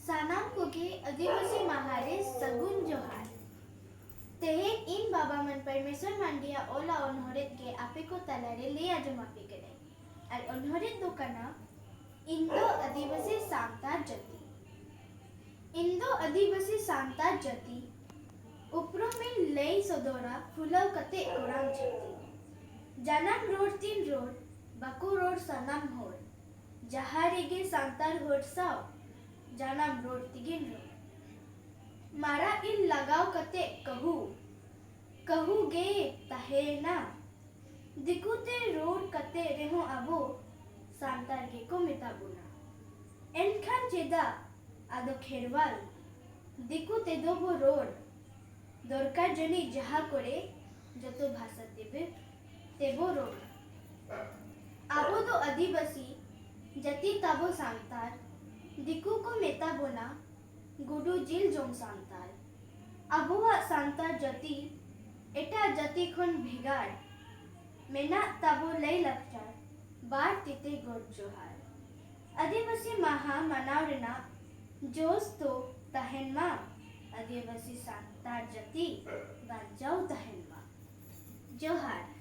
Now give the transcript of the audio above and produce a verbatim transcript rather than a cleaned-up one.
ᱥᱟᱱᱟᱢ ᱠᱚᱜᱮ ᱟᱹᱫᱤᱵᱟᱹᱥᱤ ᱢᱟᱦᱟ ᱨᱮ ᱥᱟᱹᱜᱩᱱ ᱡᱚᱦᱟᱨ᱾ ᱛᱮᱦᱮᱧ ᱤᱧ ᱵᱟᱵᱟ ᱢᱟᱱ ᱯᱚᱨᱢᱮᱥᱣᱚᱨ ᱢᱟᱱᱰᱤᱭᱟᱜ ᱚᱞᱟ ᱚᱱᱚᱬᱦᱮ ᱜᱮ ᱟᱯᱮ ᱠᱚ ᱛᱟᱞᱟᱨᱮ ᱞᱟᱹᱭ ᱟᱸᱡᱚᱢ ᱟᱯᱮ ᱠᱟᱹᱱᱟᱹᱧ᱾ ᱟᱨ ᱚᱱᱚᱬᱦᱮ ᱫᱚ ᱠᱟᱱᱟ ᱤᱧ ᱫᱚ ᱟᱹᱫᱤᱵᱟᱹᱥᱤ ᱥᱟᱱᱛᱟᱲ ᱡᱟᱹᱛᱤ᱾ ᱤᱧ ᱫᱚ ᱟᱹᱫᱤᱵᱟᱹᱥᱤ ᱥᱟᱱᱛᱟᱲ ᱡᱟᱹᱛᱤ ᱩᱯᱨᱩᱢᱤᱧ ᱞᱟᱹᱭ ᱥᱚᱫᱚᱨᱟ ᱯᱷᱩᱞᱟᱹᱣ ᱠᱟᱛᱮ ᱠᱚᱲᱟᱢ ᱡᱟᱹᱛᱤ᱾ ᱡᱟᱱᱟᱢ ᱨᱚᱲ ᱛᱤᱧ ᱨᱚᱲ ᱵᱟᱠᱚ ᱨᱚᱲ ᱥᱟᱱᱟᱢ ᱦᱚᱲ, ᱡᱟᱦᱟᱸ ᱨᱮᱜᱮ ᱥᱟᱱᱛᱟᱲ ᱦᱚᱲ ᱥᱟᱶ ᱡᱟᱱᱟᱢ ᱨᱚᱲ ᱛᱮᱜᱤᱧ ᱨᱚᱲ᱾ ᱢᱟᱨᱟᱜ ᱤᱞ ᱞᱟᱜᱟᱣ ᱠᱟᱛᱮ ᱠᱟᱹᱦᱩ, ᱠᱟᱹᱦᱩ ᱜᱮ ᱛᱟᱦᱮᱸᱭᱮᱱᱟ᱾ ᱫᱤᱠᱩ ᱛᱮ ᱨᱚᱲ ᱠᱟᱛᱮ ᱨᱮᱦᱚᱸ ᱟᱵᱚ ᱥᱟᱱᱛᱟᱲ ᱜᱮᱠᱚ ᱢᱮᱛᱟ ᱵᱚᱱᱟ᱾ ᱮᱱᱠᱷᱟᱱ ᱪᱮᱫᱟᱜ ᱟᱫᱚ ᱠᱷᱮᱨᱣᱟᱞ ᱫᱤᱠᱩ ᱛᱮᱫᱚ ᱵᱚ ᱨᱚᱲ? ᱫᱚᱨᱠᱟᱨ ᱡᱟᱹᱱᱤᱡ ᱡᱟᱦᱟᱸ ᱠᱚᱨᱮ ᱡᱚᱛᱚ ᱵᱷᱟᱥᱟ ᱛᱮᱵᱚ, ᱛᱮᱵᱚ ᱨᱚᱲᱟ᱾ ᱟᱵᱚ ᱫᱚ ᱟᱹᱫᱤᱵᱟᱹᱥᱤ ᱡᱟᱹᱛᱤ ᱛᱟᱵᱚ ᱥᱟᱱᱛᱟᱲ, ᱫᱤᱠᱩ ᱠᱚ ᱢᱮᱛᱟ ᱵᱚᱱᱟ ᱜᱩᱰᱩ ᱡᱤᱞ ᱡᱚᱢ ᱥᱟᱱᱛᱟᱲ᱾ ᱟᱵᱚᱣᱟᱜ ᱥᱟᱱᱛᱟᱲ ᱡᱟᱹᱛᱤ ᱮᱴᱟᱜ ᱡᱟᱹᱛᱤ ᱠᱷᱚᱱ ᱵᱷᱮᱜᱟᱨ ᱢᱮᱱᱟᱜ ᱛᱟᱵᱚ ᱞᱟᱹᱭ ᱞᱟᱠᱪᱟᱨ᱾ ᱵᱟᱨ ᱛᱤᱛᱮ ᱜᱚᱰ ᱡᱚᱦᱟᱨ᱾ ᱟᱹᱫᱤᱵᱟᱹᱥᱤ ᱢᱟᱦᱟ ᱢᱟᱱᱟᱣ ᱨᱮᱱᱟᱜ ᱡᱳᱥ ᱫᱚ ᱛᱟᱦᱮᱱ ᱢᱟ᱾ ᱟᱹᱫᱤᱵᱟᱹᱥᱤ ᱥᱟᱱᱛᱟᱲ ᱡᱟᱹᱛᱤ ᱵᱟᱧᱪᱟᱣ ᱛᱟᱦᱮᱱ ᱢᱟ᱾ ᱡᱚᱦᱟᱨ᱾